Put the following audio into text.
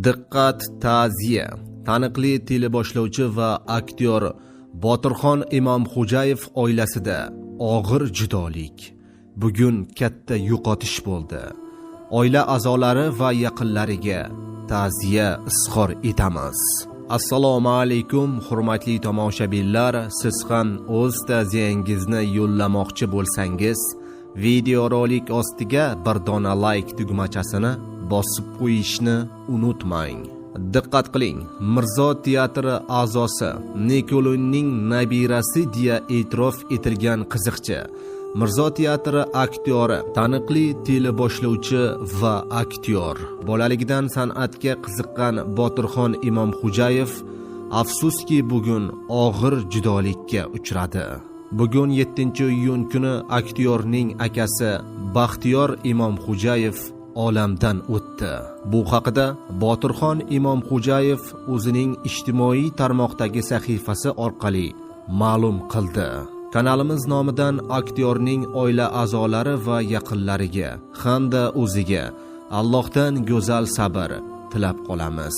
Diqqat, ta'ziya! Taniqli teleboshlovchi va aktyor Botirxon Imomxo'jayev oilasida og'ir judolik. Bugun katta yo'qotish bo'ldi. Oila a'zolari va yaqinlariga ta'ziya izhor etamiz. Assalomu alaykum, hurmatli tomoshabinlar. Siz ham o'z ta'ziyangizni yo'llamoqchi bo'lsangiz, videorolik ostiga bir dona like tugmachasini bosib qo'yishni unutmang. Diqqat qiling, Mirzo teatri a'zosi Nikolunning nabirasi deya e'tirof etilgan qiziqchi Mirzo teatri aktyori, taniqli teleboshlovchi va aktyor. Bolaligidan san'atga qiziqqan Botirxon Imomxo'jayev afsuski bugun og'ir judolikka uchradi. Bugun 7-iyun kuni aktyorning akasi Baxtiyor Imomxo'jayev olamdan o'tdi. Bu haqida Botirxon Imomxo'jayev o'zining ijtimoiy tarmoqdagi sahifasi orqali ma'lum qildi. Kanalimiz nomidan aktyorning oila a'zolari va yaqinlariga hamda o'ziga Allohdan go'zal sabr tilab qolamiz.